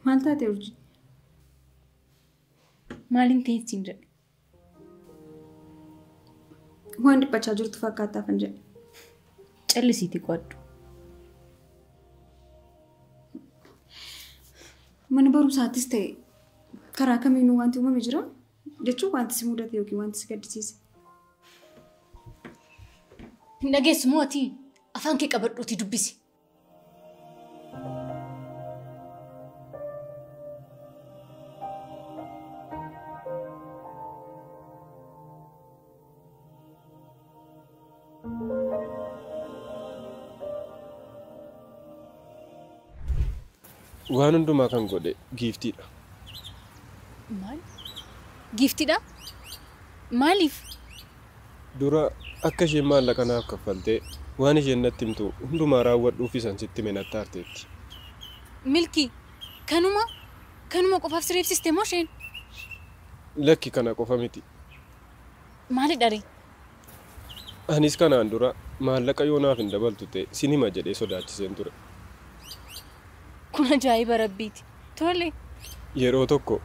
Maal taate Urjii? Maaliin ta'e siin jedhe? Waan dhiphachaa jirtu fakkaataaf hin jedhe. Callisiitii qo'adhu. Mana barumsaattis ta'e karaa kamiinuu wanti uumame jira jechuun wanti si mudate yookiin wanti si gaddisiise. Hin dhageessu moo ati? Afaan kee qabadhuutii dubbisi. Waan hundumaa kan godhe giiftiidha. Maal? Giiftiidha? Maaliif? Dura akka isheen maallaqa naaf kaffaltee waan isheen natti himtu hundumaa raawwadhuuf isan sitti hime natti aarteetti. Milkii, kanuma qofaaf si reebsiste moo isheen? Lakki kana qofa miti. Maalidha ree? Anis kanaan dura maallaqa yoo naaf hin dabaltu ta'e sin hima jedhee sodaachiseen ture. Kun ajaa'iba rabbiiti. Tole. Yeroo tokko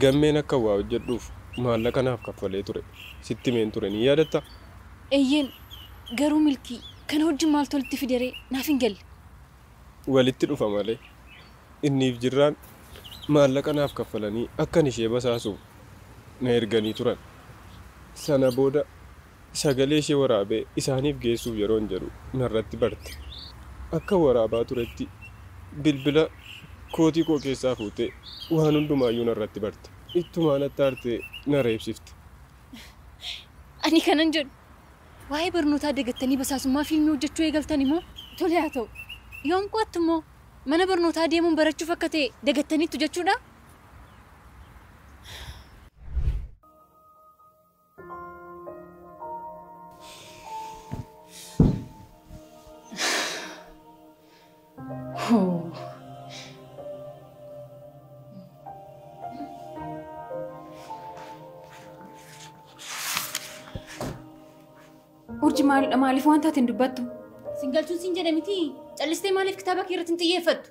gammeen akka waa hojjedhuuf maallaqa naaf kaffalee ture. Sitti himeen ture ni yaadatta? Eeyyeen, garuu Milkii kana wajjin maaltu walitti fide ree? Naaf hin galle. Walitti dhufa malee. Inniif jirraan maallaqa naaf kaffalanii akkan ishee basaasuuf na erganii turan. Sana booda sagalee ishee waraabee isaaniif geessuuf yeroon jedhu narratti barte. Akka waraabaa turetti bilbila kootii koo keessaa fuutee waan hundumaayyuu narratti barte. Ittumaa natti aartee na reebsifte. Ani kanan jedhu waa'ee barnootaa dagattanii basaasummaa fiilmii hojjechuu eegaltan immoo tole haa ta'u. Yoom qo'attu immoo mana barnootaa deemuun barachuuf akka ta'e dagattaniittu jechuudha? Urji maalidha? Maaliif waan taate hin dubbattu? Sin galchuun siin jedhe miti. Callistee maaliif kitaaba kee irratti hin xiyyeeffattu?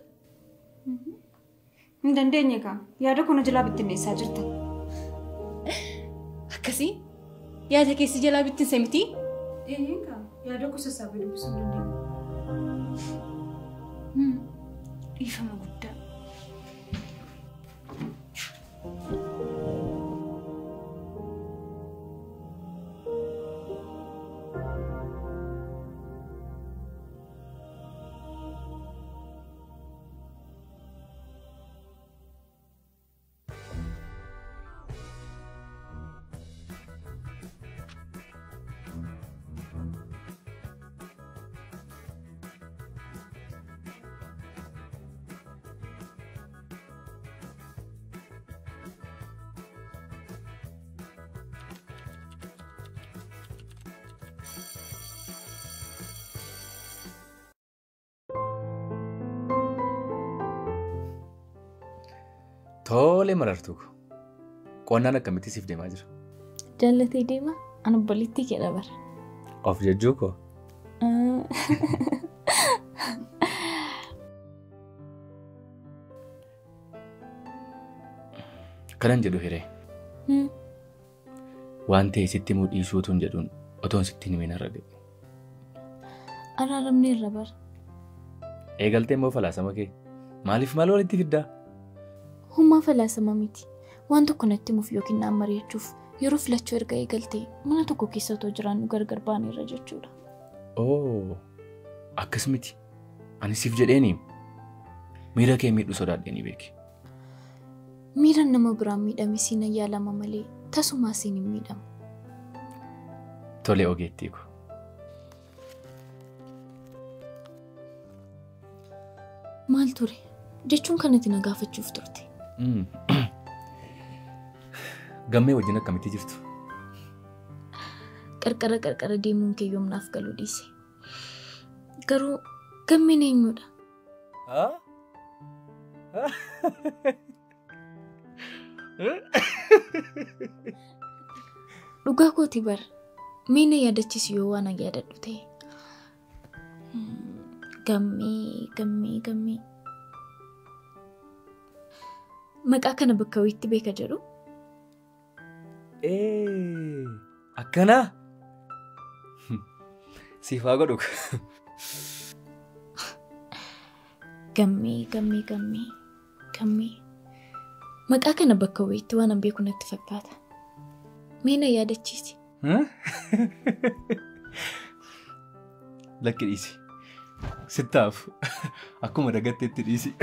Hin dandeenye kaa. Yaada kana jalaa bittinneessaa jirta. Akkasii? Yaada keessi jalaa bittinse miti? Eeyyeen kaa. Yaada koo sassaabee dubbisuu hin dandeenye. Dhiifama guddaa. Tole marartuu ko. Qo'annaan akkamitti siif deemaa jira? Jaallatee deema, ani obboleettii kee dabara. Of jajjuu koo? Kanan jedhu hiree. Waan ta'e sitti himuu dhiisuu utuun jedhuun otoon sitti hin himin har'a ga'e. Araaramni irra bara. Eegaltee immoo falaasama kee maaliif maal walitti fiddaa? Hummaa falaasama miti. Waan tokko natti himuuf yookiin naan mari'achuuf yeroo filachuu erga eegaltee mana tokko keessa otoo jiraannu gargar baaneerra jechuudha. Oo, akkas miti. Ani siif jedheeni miira kee miidhuu sodaadheeni beeki. Miira nama biraan miidhame siin yaalama malee tasumaa siin hin miidhamu. Tole ogeettii ko. Maal ture? Jechuun kanatti na gaafachuuf turte. Gammee wajjin akkamitti jirtu? Qarqara qarqara deemuun kee yoomnaaf galuu dhiise. Garuu gammeen eenyudha? Dhugaa kooti bara. Mee na yaadachiisi yoo waan yaadadhu ta'e. Gammee gammee gammee. Maqaa kana bakka wayiitti beeka jedhu. Akkanaa? Siif haa godhu. Gammee, gammee, gammee, gammee. Maqaa kana bakka wayiitti waan an beeku natti fakkaata. Mee na yaadachiisi. Lakki dhiisi. Sittaaf akkuma dagatteetti dhiisi.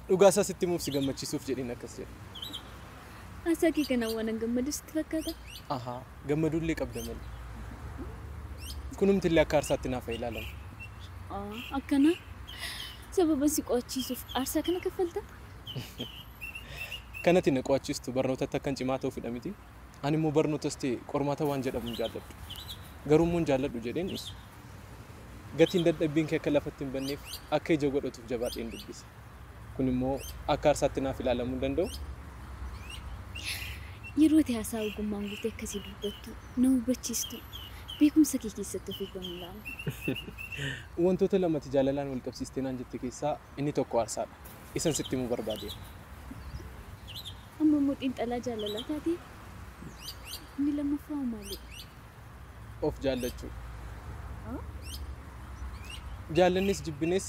Dhugaa isaa sitti himuuf si gammachiisuuf jedheen akkas jedhe. Haasaa kee kanaan waan an gammadu sitti fakkaata? Ahaa, gammaduullee qabda malee. Kunumtillee akka aarsaatti naaf haa ilaalamu. Akkana sababa si qo'achiisuuf aarsaa kana kaffalta? Kanatti na qo'achiistu barnootatti akkan cimaa ta'uufidha miti. Ani immoo barnootas ta'e qormaata waan jedhamu hin jaalladhu. Garuu immoo hin jaalladhu jedheen ibsu. Gatiin dadhabbiin kee akka lafatti hin banneef akka ija godhatuuf jabaadheen dubbisa. Kun immoo akka aarsaatti naaf ilaalamuu hin danda'u. Yeroo ati haasaa ogummaan guute akkasii dubbattu, na hubachiistu, beekumsa kee keessatti of eeggannu ilaalu. Wantoota lamatti jaalalaan wal qabsiistee naan jette keessaa inni tokko aarsaadha. Isan sitti himuu barbaadeera. Amma immoo xiinxalaa jaalalaa taatee inni lammaffaa maalidha? Of jaallachuu. Jaallannis jibbines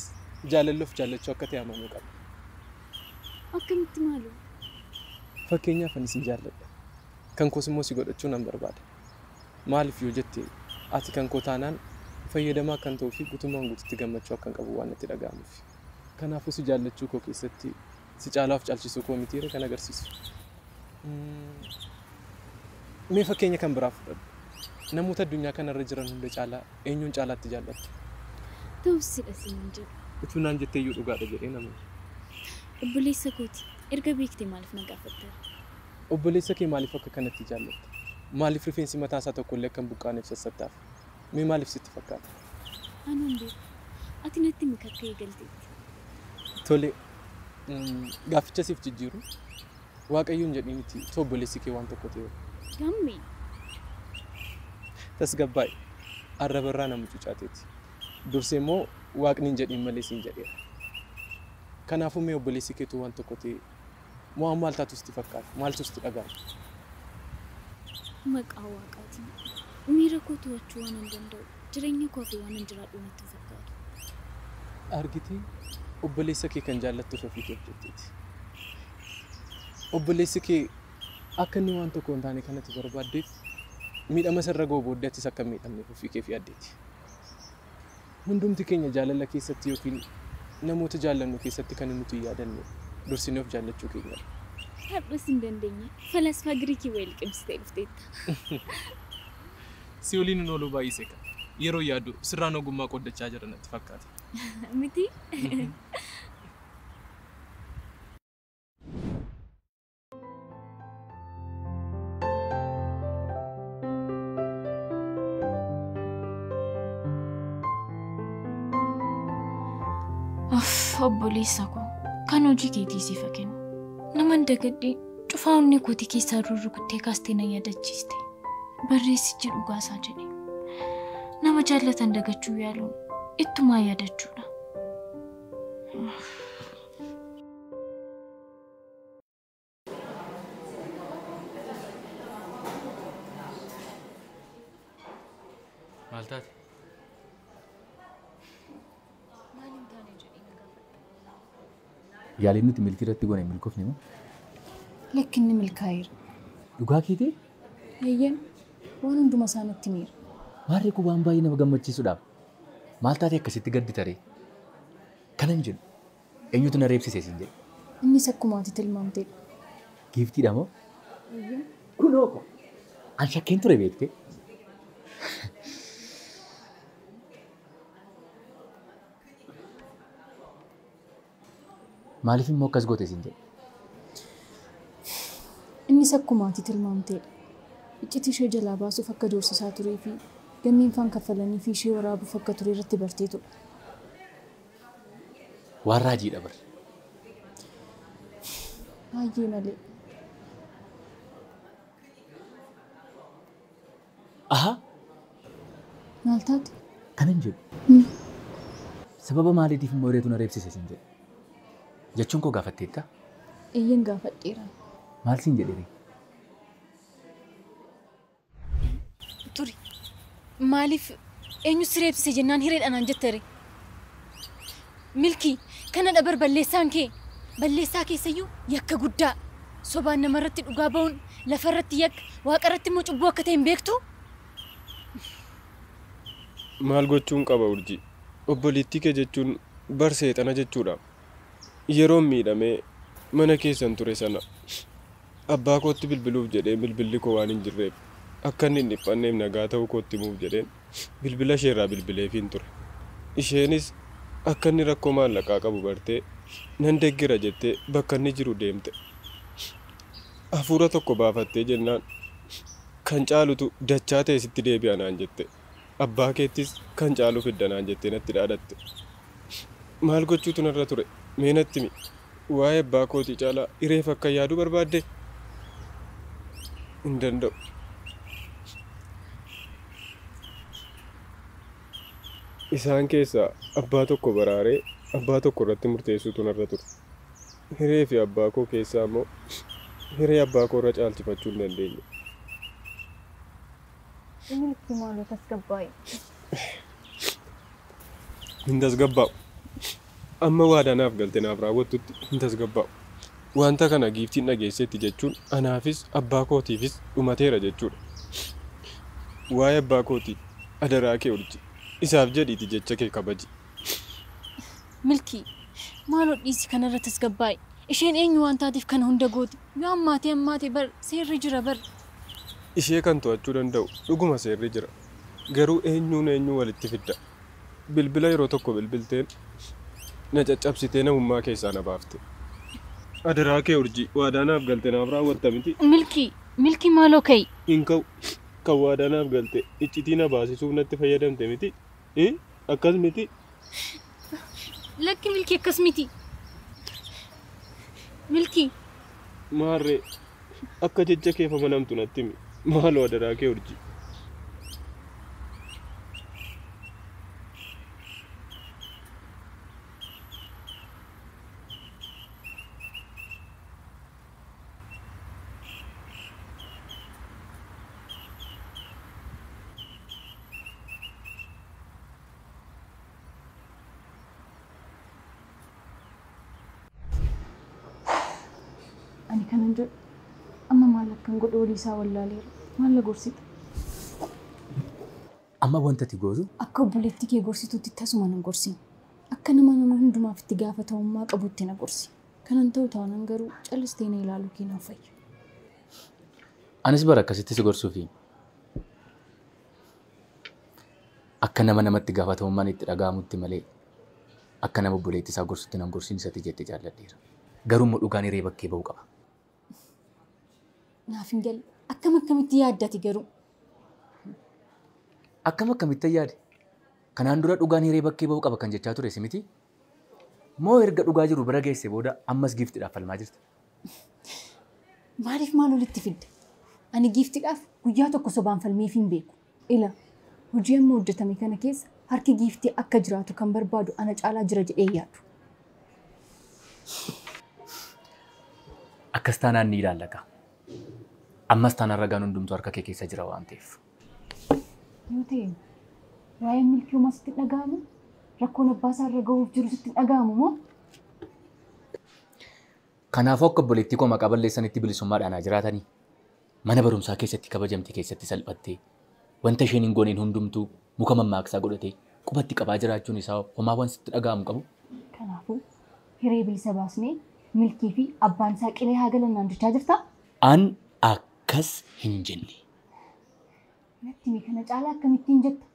jaalalli of jaallachuu akka ta'e amanuu qaba. Akkamitti maaloo? Fakkeenyaaf ani sin jaalladha. Kan koos immoo si godhachuu nan barbaada. Maaliif yoo jette ati kan koo taanaan fayyadamaa kan ta'uu fi guutummaan guututti gammachuu akkan qabu waan natti dhaga'amuuf. Kanaafuu si jaallachuu koo keessatti si caalaa of caalchisuu koo mitiire kan agarsiisu. Mee fakkeenya kan biraa fudhadhu. Namoota addunyaa kanarra jiran hunda caalaa eenyuun caalaatti jaallatta? Ta'us sidha siin jedhu. Utuu naan jettee iyyuu dhugaadha jedhee namni. Obboleessa kooti erga beektee maaliif na gaafatta? Obboleessa kee maaliif akka kanatti jaallatta? Maaliif rifeensi mataa isaa tokkollee akka hin buqqaaneef sassattaaf? Mee maaliif sitti fakkaata? Ani hin beeku. Ati natti himi akka eegalteetti. Tole, gaafficha siif jijjiiru Waaqayyoon jedhii miti utuu obboleessi kee waan tokko ta'e. Gammee. Tasgabbaa'i. Arraba irraa nama cucaateeti. Dursee immoo waaqni hin jedhiin malee siin jedheera. Kanaafuu mee obboleessi keetu waan tokko ta'e waan maal taatu sitti fakkaata? Maaltu sitti dhaga'ama? Maqaa waaqaatiin miira koo to'achuu waan hin danda'u jireenya koo fi waan hin jiraadhu natti hin fakkaatu. Argitee obboleessa kee kan jaallattuuf ofii keef jetteeti. Obboleessi kee akka inni waan tokko hin taane kanatti barbaaddeef miidhama sirra ga'u booddee atis akka hin miidhamneef ofii keef yaaddeeti. Hundumti keenya jaalala keessatti yookiin namoota jaallannu keessatti kan nuti hin yaadanne dursinee of jaallachuu keenyadha. Har'as hin dandeenye falasfaa Giriikii wayii liqimsitee dhufteetta. Si waliin hin ooluu baay'isee qaba. Yeroo yaadu sirraan ogummaa qooddachaa jira natti fakkaata. Miti? Uff, obboleessa koo kan hojii keetii siif haa kennu. Naman dagadhee cufaa onnee kootii keessaa rurrukuttee kaastee na yaadachiiste. Barreessichi dhugaasaa jedhe. Nama jaallatan dagachuu yaaluun ittumaa yaadachuudha. Maal taate? Maal hin taane jedhee na gaafadha. Yaaliin nuti milkii irratti goone hin milkoofne moo? Lakki inni milkaa'eera. Dhugaa keetii? Eeyyeen waan hunduma isaa natti miira. Maarree kun waan baay'ee nama gammachiisudha. Maal taate akkasitti gaddi taree? Kanan jedhu eenyutu na reebsise siin jedhe? Innis akkuma ati tilmaamtedha. Giiftiidha moo? Eeyyeen. Kunoo ko. An shakkeen ture beektee? Maaliif immoo akkas goote siin jedhe? Innis akkuma ati tilmaamtedha. Iccitii ishee jalaa baasuuf akka doorsisaa turee fi gammeen faan kaffalanii fi ishee waraabuuf akka ture irratti barteetudha. Waan raajiidha bar. Baay'ee malee. Aha! Maal taate? Kanan jedhu. Sababa maaliitiif immoo hireetu na reebsise siin jedhe? Jechuun koo gaafatteetta? Eeyyeen gaafadheera. Maal siin jedhe? Turi. Maaliif eenyu si reebsise jennaan hireedha naan jette ree? Milkii kana dhabar balleessaan kee balleessaa keessayyuu yakka guddaa sobaan namarratti dhugaa ba'uun lafarratti yakka waaqarratti immoo cubbuu akka ta'e hin beektu? Maal gochuun qaba Urjii? Obboleettii kee jechuun bar seexana jechuudha. Yeroon miidhamee mana keessan ture sana abbaa kootti bilbiluuf jedhee bilbilli koo waan hin jirreef akka inni hin dhiphanneef nagaa ta'uu kootti himuuf jedheen bilbila isheerraa bilbileefiin ture. Isheenis akka inni rakkoo maallaqaa qabu bartee nan deeggira jettee bakka inni jiru deemte. Hafuura tokko baafattee jennaan kan caalutu dachaa ta'e sitti deebi'a naan jette. Abbaa keettis kan caalu fidda naan jettee natti dhaadatte. Maal gochuutu narra ture? Mee natti himi. Waa'ee abbaa kootii caalaa hireef akka yaaduu barbaadde? Hin danda'u. Isaan keessaa abbaa tokko baraaree abbaa tokko irratti murteessuutu narra ture. Hiree fi abbaa koo keessaa immoo hiree abbaa koo irra caalchifachuu hin dandeenye. Milkii maaloo tasgabbaa'e. Hin tasgabbaa'u. Amma waadaa naaf galte naaf raawwattutti hin tasgabbaa'u. Wanta kana giiftiin dhageessetti jechuun anaafis abbaa kootiifis dhumateera jechuudha. Waa'ee abbaa kootii adaraa kee Urjii. Isaaf jedhiiti jecha kee kabaji. Milkii maaloo dhiisi kanarra tasgabbaa'e. Isheen eenyu waan taateef kana hunda gooti. Yoo ammaatee ammaatee bar seerri jira bar. Ishee kan to'achuu danda'u dhuguma seerri jira. Garuu eenyuun eenyuu walitti fidda. Bilbila yeroo tokko bilbilteen na caccabsitee namummaa keessaa na baafte. Adaraa kee Urjii waadaa naaf galte naaf raawwatta miti. Milkii milkii maaloo ka'i. Hin ka'u kan waadaa naaf galte iccitii na baasisuuf natti fayyadamte miti. Akkas miti. Lakki milkii akkas miti. Milkii. Maarree akka jecha keef amanamtu natti himi. Maaloo adaraa kee Urjii. Ani kanan jedhu amma maal akkan godhu walii isaa wallaaleera. Maal na gorsita? Amma wanta ati gootu? Akka obboleettii kee gorsituutti tasuma nan gorsin. Akka nama nama hundumaaf itti gaafatamummaa qabutti na gorsi. Kanan ta'u taanaan garuu callistee na ilaaluu kee naaf fayya. Anis bara akkasitti si gorsuufi akka nama namatti gaafatamummaan itti dhaga'amutti malee akka nama obboleettii isaa gorsutti nan gorsin isatti jettee jaalladheera. Garuu immoo dhugaan hiree bakkee ba'uu qaba. Naaf hin galle. Akkam akkamitti yaaddati garuu? Akkam akkamitti yaade? Kanaan dura dhugaan hiree bakkee ba'uu qaba kan jechaa ture si miti? Moo erga dhugaa jiru bira geesse booda ammas giiftiidhaaf falmaa jirta? Maaliif maal walitti fidda? Ani giiftiidhaaf guyyaa tokko sobaan falmeef hin beeku. Ila hojii amma hojjetame kana keessa harki giiftii akka jiraatu kan barbaadu ana caalaa jira jedhee yaadu. Akkas taanaan ni ilaallaka. Ammas taanaan ragaan hundumtuu harka kee keessa jira waan ta'eef. Yoo ta'e waa'ee milkii homaa sitti dhaga'amu? Rakkoon abbaa isaa irra gahuuf jiru sitti dhaga'amu moo? Kanaafuu akka obboleettii koo maqaa balleessanitti bilisummaadhaan haa jiraatanii mana barumsaa keessatti kabajamte keessatti salphattee wanta isheen hin gooneen hundumtuu muka mammaaksaa godhatee qubatti qabaa jiraachuun isaa homaa waan sitti dhaga'amu qabu. Kanaafuu hiree bilisa baasnee milkii fi abbaan isaa qilee haa galan naan jechaa jirtaa? An akkas hin jenne. Natti himi kana caalaa akkamittiin jetta?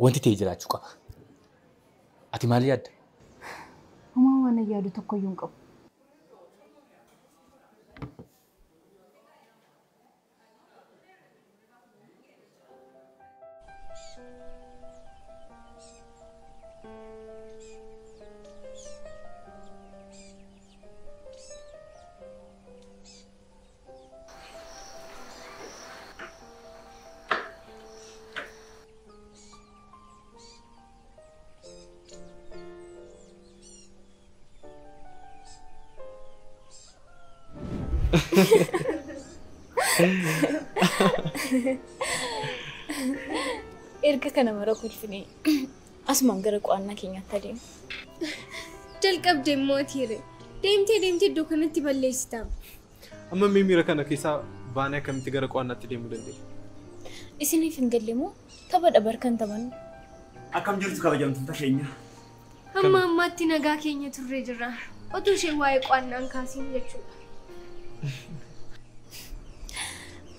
Wanti ta'e jiraachuu qaba. Ati maal yaadda? Homaa Waan yaadu tokkoyyuu hin qabu. Erga kana mara kolfinee asumaan gara qo'annaa keenyaatti adeemu. Jalqabdee immoo ati deemtee deemtee iddoo kanatti balleessita. Amma miira kana keessaa baanee akkamitti gara qo'annaatti deemuu dandeenya? Isiniif hin galle moo tapha dabar kan taphannu? Akkam jirtu kabajamtoota keenya? Hamma ammaatti nagaa keenya turree jirra. Otuu ishee waa'ee qo'annaan kaasiin jechuudha.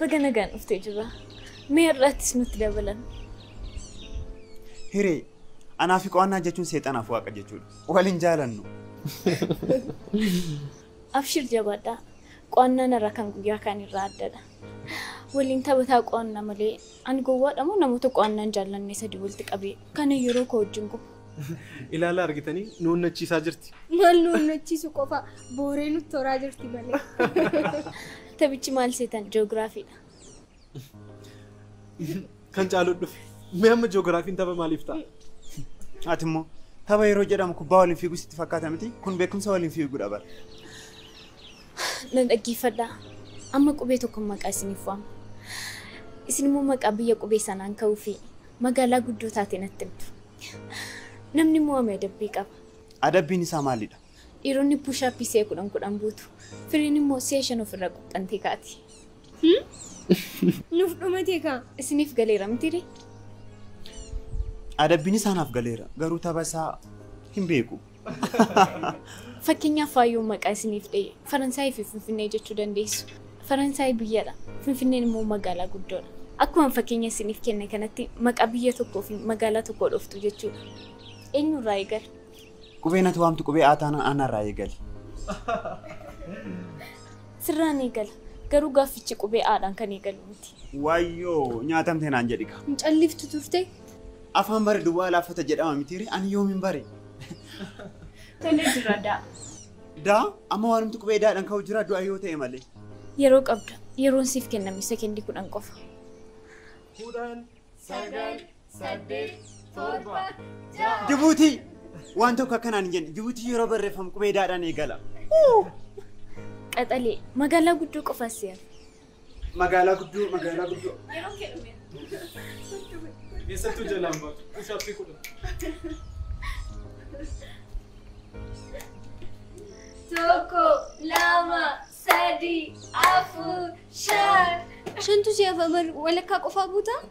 Baga nagaan dhuftee jirra. Mee har'aattis nutti dabalan. Hiree, anaa fi qo'annaa jechuun seexanaaf waaqa jechuudha. Waliin jaalannu. Abshir jabaadhaa. Qo'annaan irraa kan guyyaa kaan irraa addadha. Waliin taphataa qo'annaa malee ani gowwaadha moo namoota qo'annaan jaallanne sadii walitti qabee kana yeroo koo wajjin gubu. Ilaalaa argitanii nu onnachiisaa jirti. Maal nu onnachiisu qofa booree nutti horaa jirti malee. Taphichi maal seetan ji'oogiraafiidha. Kan caalu dhufe. Mee amma ji'oogiraafiin tapha maaliif ta'a? Ati immoo tapha yeroo jedhamu kubbaa waliin fiiguu sitti fakkaata miti? Kun beekumsa waliin fiiguudha bara. Nan dhaggeeffadhaa. Amma qubee tokko maqaa isiniif waama. Isin immoo maqaa biyya qubee sanaan ka'uu fi magaalaa guddoo taate natti himtu. Namni mo'ame adabbii qaba. Adabbiin isaa maalidha? Dhiironni puushaappii si'a 10 10 buutu. Firiin immoo si'a 5 ofirra quxxantee kaati. Nuuf dhumatee kaa? Isiniif galeera mitiiree? Adabbiin isaa naaf galeera. Garuu tapha isaa hin beeku. Fakkeenyaaf faayyoon maqaa isiniif dha'e Faransaayii fi Finfinnee jechuu dandeessu. Faransaay biyyadha. Finfinneen immoo magaalaa guddoodha. Akkuma fakkeenya isiniif kenne kanatti maqaa biyya tokkoo fi magaalaa tokkoo dhoftu jechuudha. Eenyurraa eegala? Qubee natti waamtu qubee A taanaan aanarraa eegali. Sirraan eegala. Garuu gaaffichi qubee Aadhaan kan eegalu miti. Wayyoo nyaatamtee naan jedhi kaa. Hin calliftu turte? Afaan bare duwwaa laaffata jedhama mitiiree ani yoomiin bare? Tolee jira daa. Daa amma waanumti qubee daadhaan ka'u jira du'a yoo ta'e malee. Yeroo qabda. Yeroon siif kenname sekendii 10 qofa. 10, 9, 8, 7, 6. Jibuutii! Waan tokko akkanaan hin jenne Jibuutii yeroo barreeffamu qubee daadhaan eegala. Qaxalee magaalaa guddoo qofaas si'a. Magaalaa guddoo magaalaa guddoo. Yeroon kee dhumeera. Eessattuu jalaan baatu? Puushaappii 10. 1, 2, 3, 4, 5. Shantu si hafa walakkaa qofaa guutaa?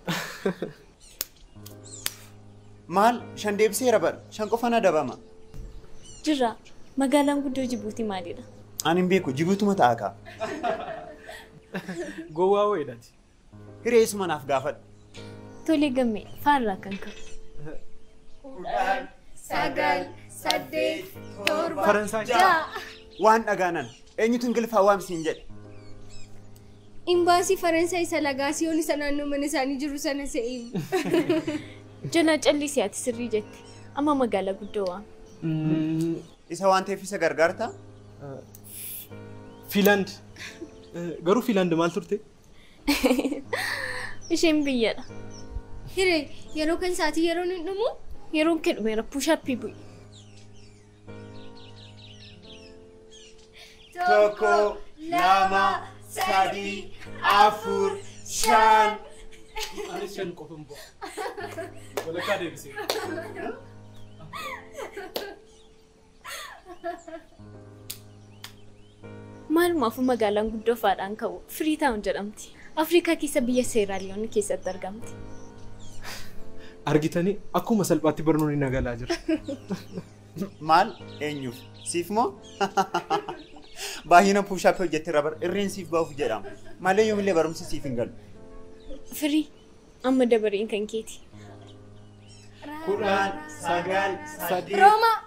Maal shan deebiseera bara shan qofaan adabama. Jirra magaalaan guddoo Jibuutii maalidha? Ani hin beeku Jibuutuma ta'a kaa. Gowwaa wayiidhaati. Hiree isuma naaf gaafadhu. Tolee gammee faarraa kan ka'u. 10, 9, 8, 7, Faransaay. 6. Waan dhagaanan eenyutu Ingiliffaa waamsi hin jedhe. Imbaasii Faransaay isa Lagaasiyoon isa naannoo mana isaanii jiru sana se'ee. Jalaa callisii ati sirrii jette. Amma magaalaa guddoo waama. Isa waan ta'eef isa gargaarta? Fiinlaand. Garuu Fiinlaand maal turte? Isheen biyyadha. Hiree yeroo kan sa'aatii yeroon hin dhumu? Yeroon kee dhumeera puushaappii bu'i. 1, 2, 3, 4, 5. Anis 5 qofan bu'a. Walakkaa deebisee. Maalumaafuu magaalaan guddoo faadhaan ka'u Firiitaawun jedhamti. Afrikaa keessa biyya Seeraaliyoon keessatti argamti. Argitanii akkuma salphaatti barnoonni nagalaa jira. Maal eenyuuf? Siif moo? Baay'ina puushaappii hojjetteerra bara irreen siif ba'uuf jedhama. Malee yoomillee barumsi siif hin galu. Firii amma dabareen kan keeti. 10, 9, 8. Roomaa!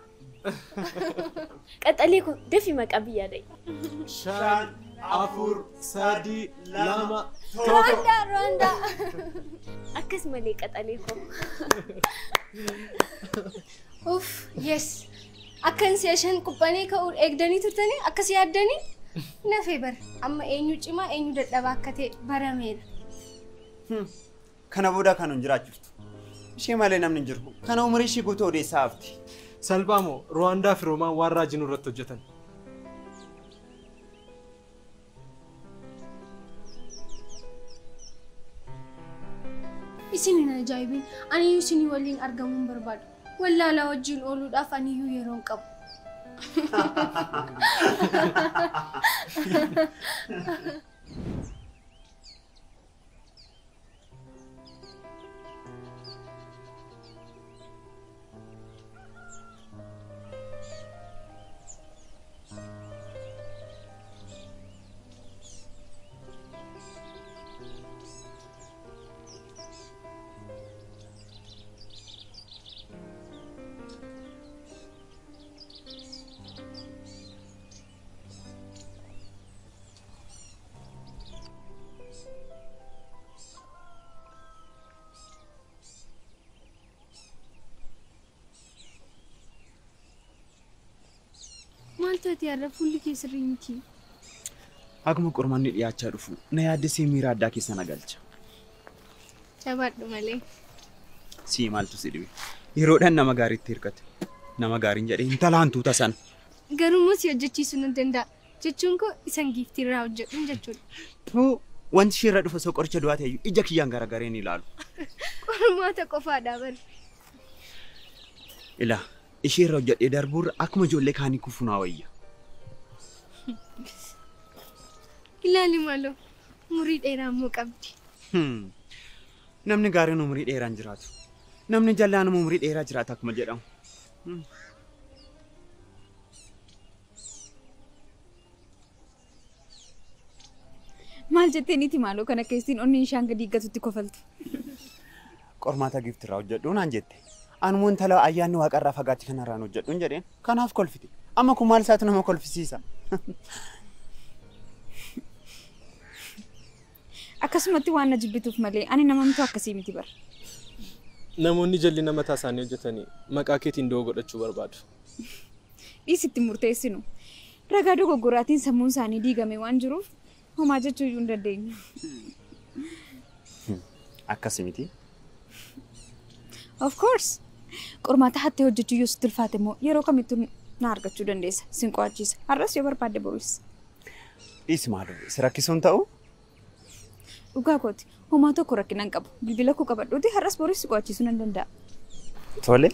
Qaxalee koo dafii maqaa biyyaa dha'i. 5, 4, 3, 2, 1. Rwanda, Rwanda. Akkas malee qaxalee koo. Uff, yes. Akkan si'a 5 quphanee ka'uu eegdanii turtanii akkas yaaddanii nafee bara. Amma eenyu cimaa eenyu dadhabaa akka ta'e barameera. Kana booda kan hin jiraachiftu. Ishee malee namni hin jiru. Kana umurii ishee guutuu odeessaa hafti. Salphaa moo Ruwaandaa fi Roomaan waan raajii nurratti hojjetan. Isin hin ajaa'ibin. Aniyyuu isinii waliin argamuu hin barbaadu. Wallaalaa wajjin ooluudhaaf aniyyuu yeroo hin qabu. Maal taate yaadda fuulli kee sirrii miti. Akkuma qormaanni dhiyaachaa dhufu na yaaddisee miira addaa keessa na galcha. Jabaadhu malee. Sii maaltu si dhibe? Yeroodhaan nama gaariitti hirkate. Nama gaariin jedhee intala hantuuta sana. Garuu si hojjechiisuu nan danda'a. Jechuun koo isan giiftii irraa hojjedhu jechuudha. Tuu wanti ishee irra dhufa osoo qoricha du'aa ta'eyyuu ija kiyyaan garagaree ni ilaalu. Qormaata qofaadha bari. Ilaa ishee irra hojjedhee darbuurra akkuma ijoollee kaanii kufu naa wayya. Ilaali maaloo umurii dheeraa immoo qabdi. Namni gaariin umurii dheeraan jiraatu. Namni jallaan umurii dheeraa jiraata akkuma jedhamu. Maal jettee niiti maaloo kana keessatti onni ishaan gadi gatutti kofaltu. Qormaata giiftirraa hojjedhu naan jette. Anuma intala ayyaanni waaqarraa fagaatti kanarraan hojjedhuun jedheen kanaaf kolfite. Amma kun maal isaatu nama kolfisiisa? Akkasumatti waan na jibbituuf malee ani namamtu akkasii miti bara. Namoonni jalli nama mataa isaanii hojjetanii maqaa keetiin doo godhachuu barbaadu. Dhiisitti murteessinu. Ragaa dogoggoraatiin sammuun isaanii diigame waan jiruuf homaa jechuu iyyuu hin dandeenyu. Akkasii miti. Of course. Qormaata hattee hojjechuu yoo sitti ulfaate immoo yeroo kamittuu na argachuu dandeessa. Sin qo'achiisa. Har'as yoo barbaadde borus. Dhiisi maaloo si rakkisuun ta'u? Dhugaa kooti. Homaa tokko rakkina hin qabu. Bilbila koo qabadhuuti har'as borus si qo'achiisuu nan danda'a. Tole.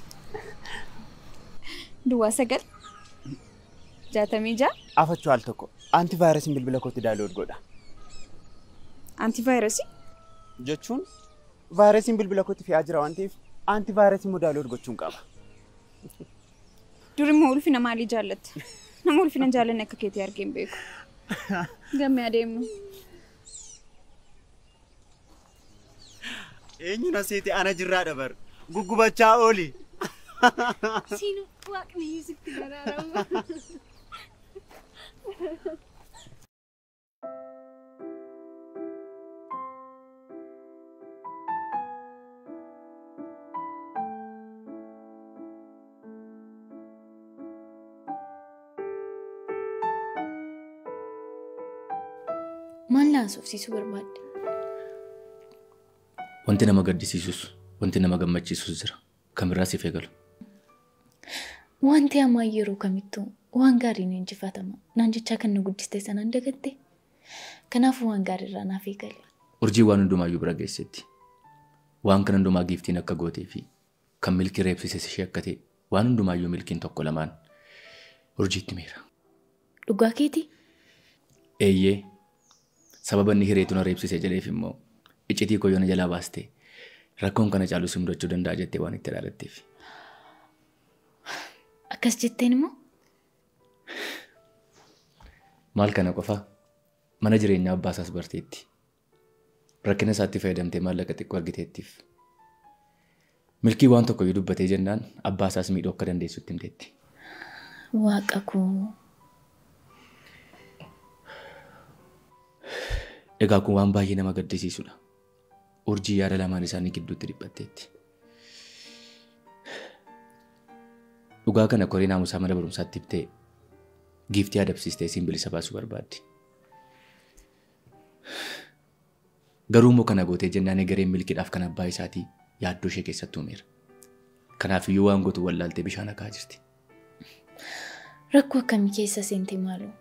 Duwwaa 9 66. Afachuu al tokko antivaayirasiin bilbila kootti daawunlood godha. Antivaayirasii? Jechuun vaayirasiin bilbila kootti fe'aa jira waan ta'eef antivaayirasii immoo daawunlood gochuun qaba. Dur immoo ulfina maalii jaallatta? Nama ulfina hin jaallanne akka keetii argee hin beeku. Gammee adeemnu. Eenyu na seete ana jirraa dabar guggubachaa ooli. Siinu waaqni sitti garaarama. Maal na haasofsiisuu barbaadde? Wanti nama gaddisiisus, wanti nama gammachiisus jira. Kan biraa siif eegalu. Wanti ammaa yeroo kamittuu waan gaariin injifatama. Naan jechaa kan nu guddiste sanaan dagatte. Kanaafuu waan gaariirraa naaf eegale. Urjii waan hundumaayyuu bira geessetti. Waan kana hundumaa giiftiin akka gootee fi kan milkii reebsises ishee akka ta'e waan hundumaayyuu milkiin tokko lamaan urjiitti miira. Dhugaa keetii? Eeyyee. Sababa inni hireetu na reebsise jedheef immoo iccitii koo yoo na jalaa baaste rakkoon kana caalu si mudachuu danda'a jettee waan itti ilaalatteef. Akkas jetteen immoo? Maal kana qofaa mana jireenyaa abbaa isaas barteetti. Rakkina isaatti fayyadamtee maallaqa xiqqoo argiteettiif. Milkii waan tokko yoo dubbatee jennaan abbaa isaas miidhuu akka dandeessutti himteetti. Waaqa koo. Egaa kun waan baay'ee nama gaddisiisudha. Urjii yaada lamaan isaanii gidduutti dhiphatteetti. Dhugaa kana koree naamusaa mana barumsaatti ibtee giiftii adabsiistee isiin bilisa baasuu barbaaddi. Garuu immoo kana gootee jennaan egereen milkiidhaaf kan abbaa isaatii yaaddoo ishee keessatti uumeera. Kanaafiyyuu waan gootu wallaaltee bishaan hakaa jirti. Rakkoo akkamii keessa seente maaloo?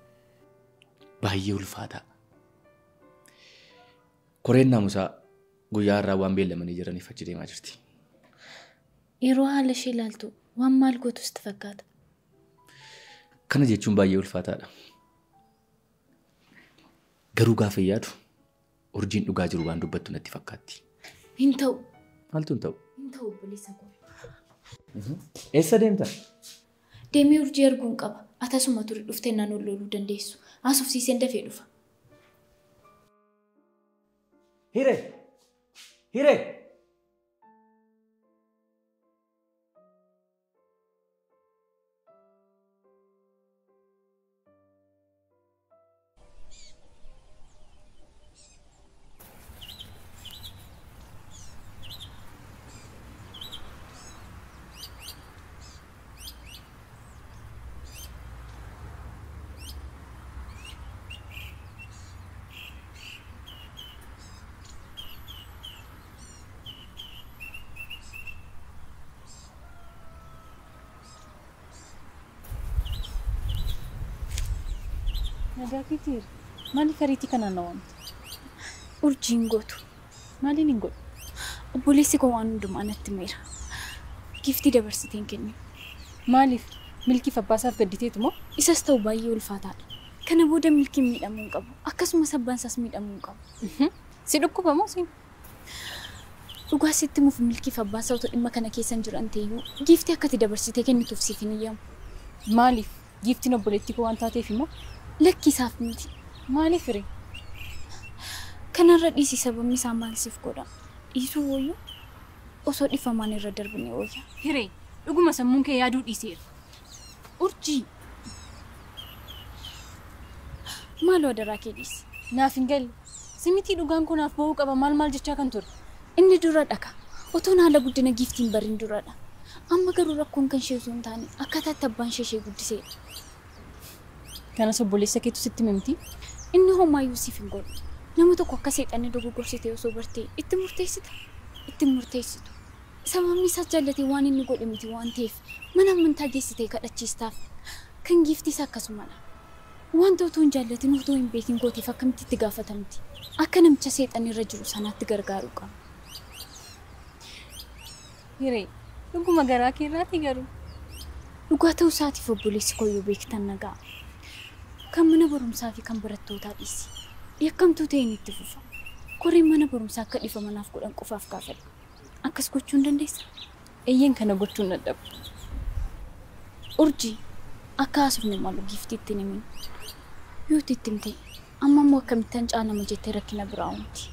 Baay'ee ulfaataa. Koreen naamusaa guyyaa har'aa waan beellamanii jiraniif achi deemaa jirti. Yeroo haala ishee ilaaltu waan maal gootu sitti fakkaata? Kana jechuun baay'ee ulfaataadha. Garuu gaafa yaadu urjiin dhugaa jiru waan dubbattu natti fakkaatti. Hin ta'u. Maaltu hin ta'u? Hin ta'u obboleessa koo. Eessa deemta? Deemee urjii arguun qaba. Atasuma ture dhuftee naan ol loluu dandeessu. Haasofsiiseen dafee dhufa. Hiree! Hiree! Nagaa keetiir maaliif ariitii kanaan na waamte? Urjiin gootu. Maaliin hin godhu? Obboleessi koo waan hundumaa natti himeera. Giiftii dabarsitee hin kennin. Maaliif? Milkiif abbaasaaf gadditeetu moo? Isas ta'u baay'ee ulfaataadha. Kana booda milkiin miidhamuu hin qabu. Akkasumas abbaan isaas miidhamuu hin qabu. Si dhukkuba moo siin? Dhugaa sitti himuuf milkiif abbaan isaa otoo dhimma kana keessa hin jiran ta'eyyuu giiftii akka ati dabarsitee kennituuf siif hin eeyyamu. Maaliif? Giiftiin obboleettii koo waan taateef immoo? Lakki isaaf miti. Maaliif hiree? Kanarra dhiisi sababni isaa maal siif godha? Dhiisuu wayyu osoo dhifamaan irra darbine wayya. Hiree, dhuguma sammuun kee yaaduu dhiiseera. Urjii! Maaloo adaraa kee dhiisi? Naaf hin galle. Simitii dhugaan kun naaf ba'uu qaba maal maal jechaa kan ture? Inni duradha ka. Otoon haala guddina giiftiin bariin duradha. Amma garuu rakkoon kan ishee osoo hin taane akkaataa itti abbaan ishee ishee guddiseedha. Kanas obboleessa keetu sitti hime miti? Inni homaayyuu siif hin godhu. Nama tokko akka seexanni dogogorsite osoo bartee itti murteessita. Itti murteessitu. Sababni isaas jaallatee waan inni godhe miti waan ta'eef mana amantaa geessitee kadhachiistaaf. Kan giiftiis akkasumadha. Wanta otoo hin jaallatin otoo hin beekin gooteef akkamitti itti gaafatamti? Akka namicha seexanni irra jiru sanaatti gargaaruu qaba. Hiree, dhuguma garaa kee irraatii garuu? Dhugaa ta'uu isaatiif obboleessi koo yoo beektan nagaa. Kan mana barumsaa fi kan barattootaa dhiisi. Yakkamtuu ta'een itti fufa. Koreen mana barumsaa akka dhiifama naaf godhan qofaaf gaafadha. Akkas gochuu hin dandeessaa? Eeyyeen kana gochuun dadhabu. Urjii, akka haasofne malu giiftiitti hin himin. Yoo itti himte amma immoo akkamittan caalama jettee rakkina biraa uumti.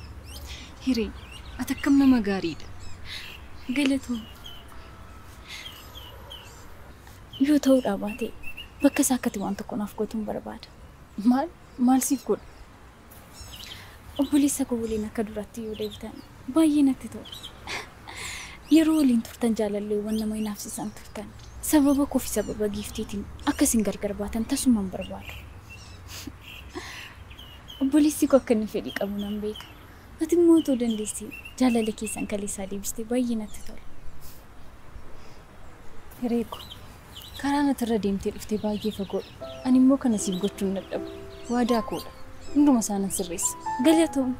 Hiree, ati akkam nama gaariidha. Galatoo. Yoo ta'uudhaa baate bakka isaa akkati waan tokko naaf gootuun barbaada. Maal? Maal siif godha? Obboleessa koo waliin akka duraatti yoo deebitan baay'ee natti tola. Yeroo waliin turtan jaalalleewwan nama hinaafsisan turtan. Sababa koo fi sababa giiftiitiin akka isin gargar baatan tasuma hin barbaadu. Obboleessi koo akka inni fedhii qabu nan beeka. Ati immoo otoo dandeessee jaalala keessan kaleessaa deebistee baay'ee natti tola. Hiree ko, karaa nati irra deemtee dhuftee baay'ee fagoodha. Ani immoo kana siif gochuun dadhabu. Waadaa koodha. Hunduma isaa nan sirreessa. Galatoom.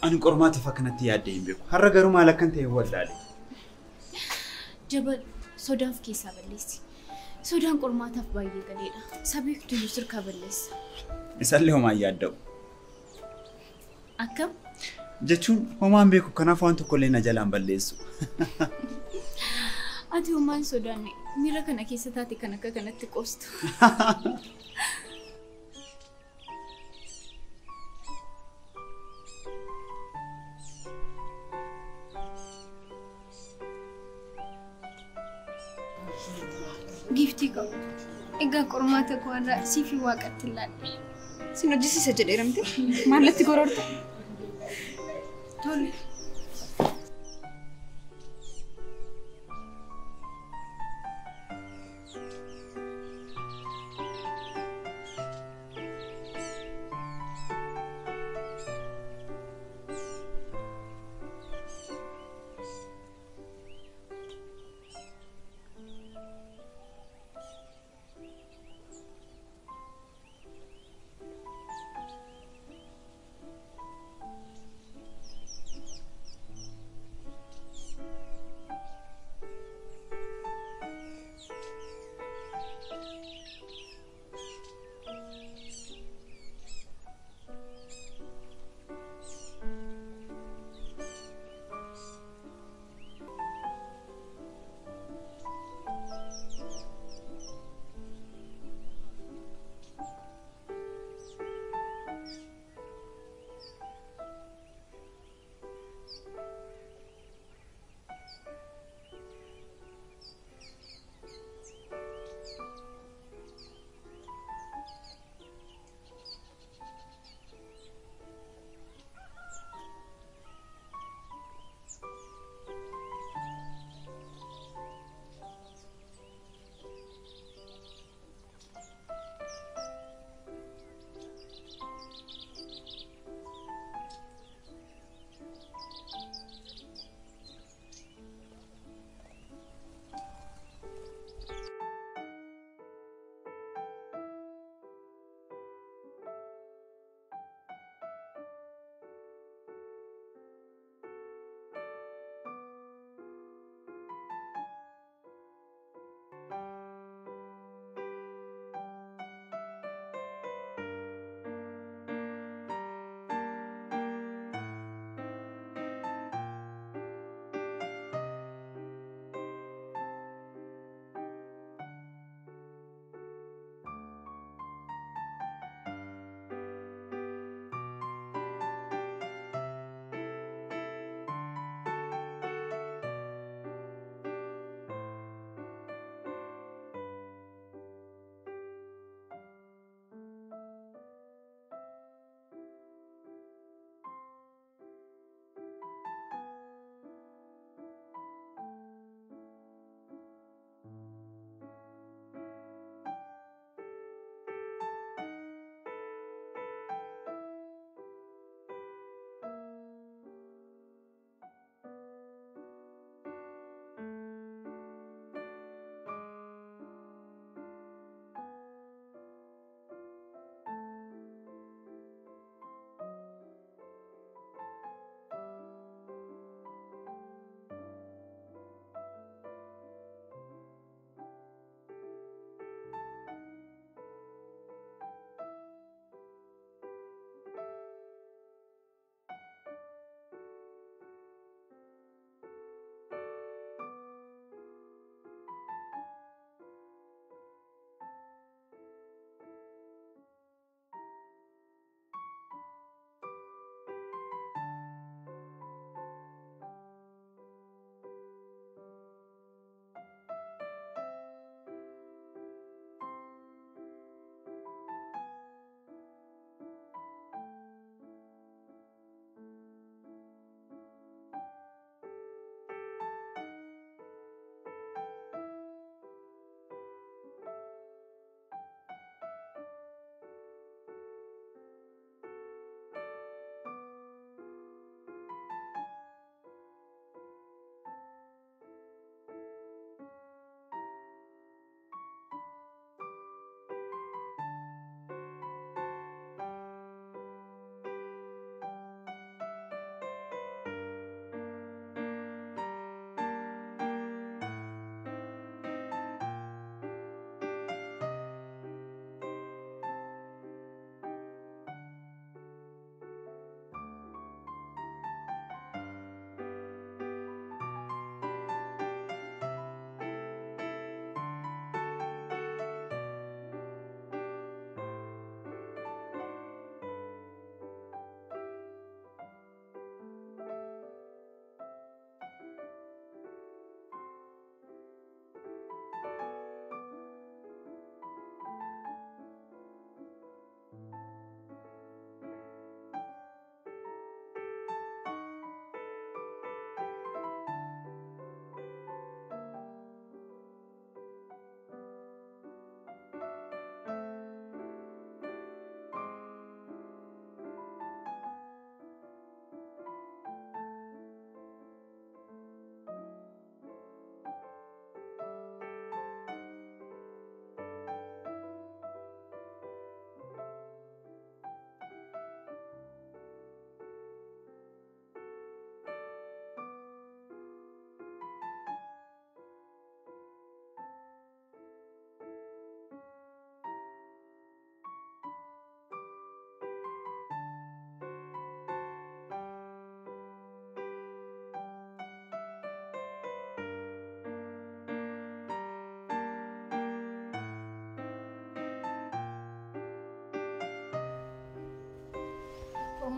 Ani qormaataaf akkanatti yaaddee hin beeku. Har'a garuu maal akkan ta'e wallaale. Jabal sodaaf keessaa balleessi. Sodaan qormaataaf baay'ee galeedha. Sabeektu iyyuu sirkaa balleessa. Isallee homaan yaadda'u. Akkam? Jechuun homaan beeku kanaaf waan tokkollee na jalaan balleessu. Ati homaan sodaanne miira kana keessa taate kan akka kanatti qoostu. Giiftii qabu. Egaa qormaata koo irraa siif waaqatti ilaalle. Sin hojjisiisa jedheeramte maallatti gororte. Tole.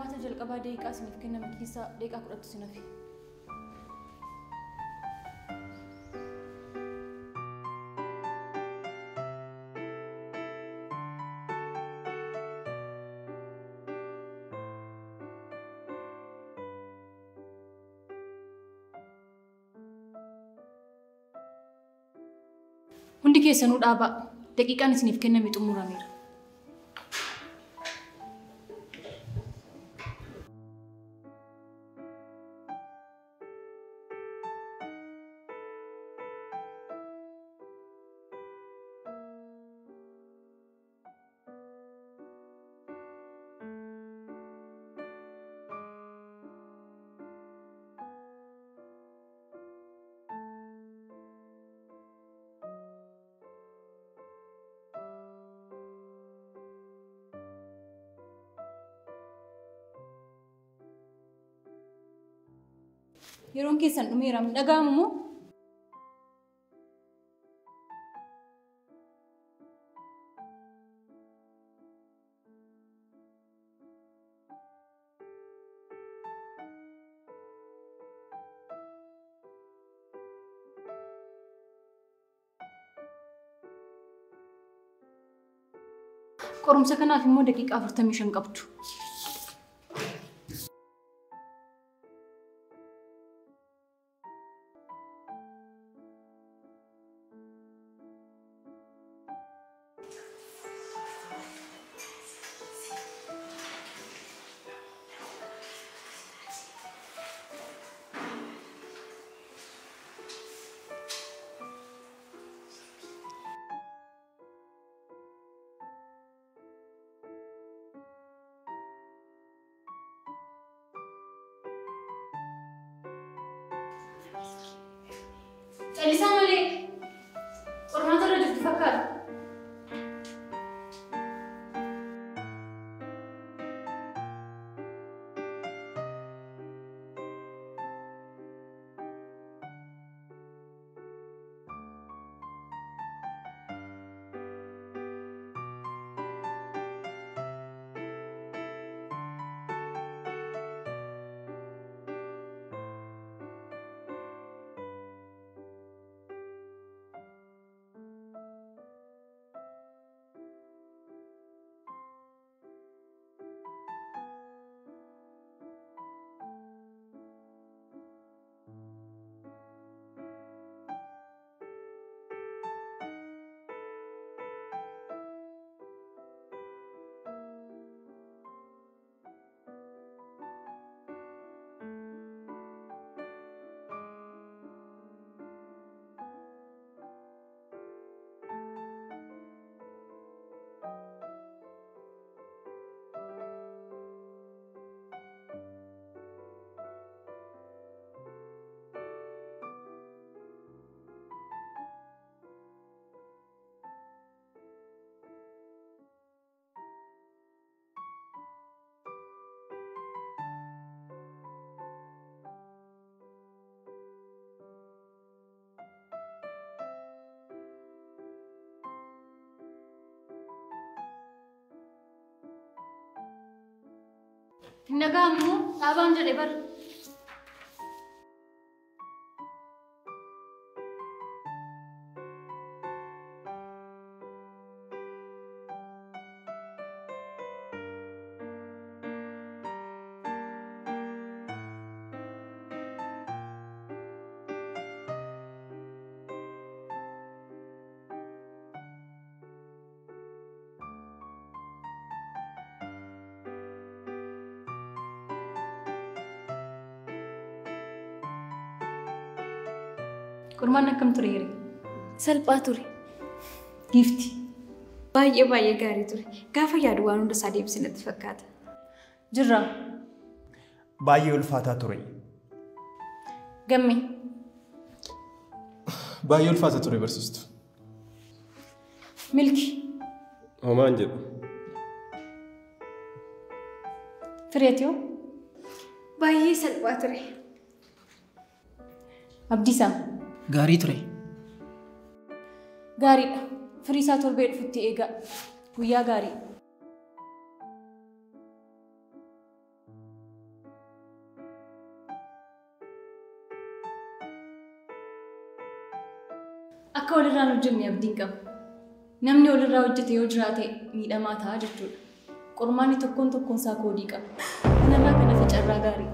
Qormaata jalqabaa daqiiqaa isiniif kenname keessaa daqiiqaa 10tu isin hafe. Hundi keessanuu dhaabaa. Daqiiqaan isiniif kenname xumurameera. Yeroon keessan dhumeera hin dhaga'amu moo? Qorumsa kanaaf immoo daqiiqaa 45 qabdu. Callisaa malee qormaata irra jirtu fakkaata. Hin dhaga'amu moo? Dhaabaan jedhe bara. Qormaanni akkam ture yeree? Salphaa ture. Giifti. Baay'ee baay'ee gaarii ture. Gaafa yaadu waan hunda isaa deebisee natti fakkaata. Jirra. Baay'ee ulfaataa ture. Gamme. Baay'ee ulfaataa ture barsiistu. Milki. Homaan jedhu. Fireetiyoo. Baay'ee salphaa ture. Abdiisaa. Gaarii ture. Gaariidha. Firii isaa torbee dhufutti eegaa. Guyyaa gaarii. Akka walirraan hojjenne abdiin qaba. Namni walirraa hojjete yoo jiraate miidhamaa ta'a jechuudha. Qormaanni tokkoon tokkoon isaa koodii qaba. Kanarraa kan hafe carraa gaarii.